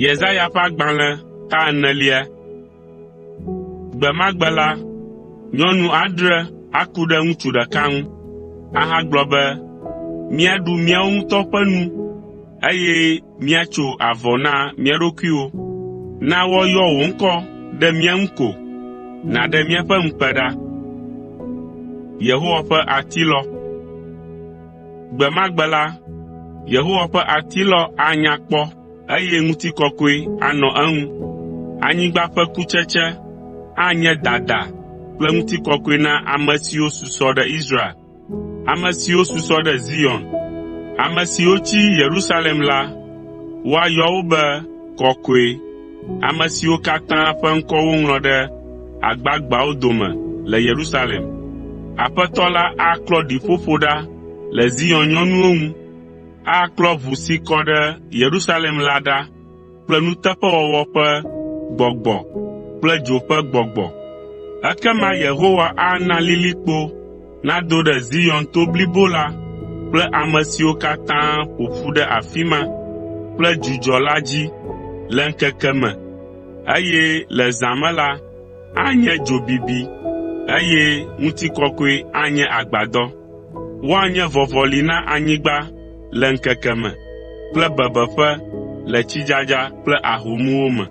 Yesaya ƒe agbalẽ ta enelia. Gbe ma gbe la, nyɔnu adre aku ɖe ŋutsu ɖeka ŋu ahagblɔ be, “Míaɖu míawo ŋutɔ ƒe nu, eye míatso avɔ na mía ɖokuiwo. Na woayɔ wò ŋkɔ ɖe mía ŋu ko, nàɖe míaƒe ŋukpe ɖa!” Gbe ma gbe la, Yehowa ƒe Atilɔ anya kpɔ, eye ŋutikɔkɔe anɔ eŋu. Anyigba ƒe kutsetse anye dada kple ŋutikɔkɔe na ame siwo susɔ ɖe Israel, ame siwo susɔ ɖe Zion. Ame siwo tsi Yerusalem la, woayɔ wo be kɔkɔe, ame siwo katã ƒe ŋkɔ woŋlɔ ɖe agbagbeawo dome le Yerusalem. Aƒetɔ la aklɔ ɖiƒoƒo ɖa le Zion nyɔnuwo ŋu, aklɔ ʋu si kɔ ɖe Yerusalem la ɖa kple nuteƒewɔwɔ ƒe gbɔgbɔ kple dzo ƒe gbɔgbɔ. Ekema Yehowa ana lilikpo nado ɖe Zion to blibo la kple ame siwo katã ƒo ƒu ɖe afi ma kple dzudzɔ la dzi le ŋkeke me, eye le zã me la, anye dzo bibi, eye ŋutikɔkɔe anye agbadɔ. Woanye vɔvɔli na anyigba le ŋkeke me kple bebeƒe le tsidzadza kple ahomuwo me.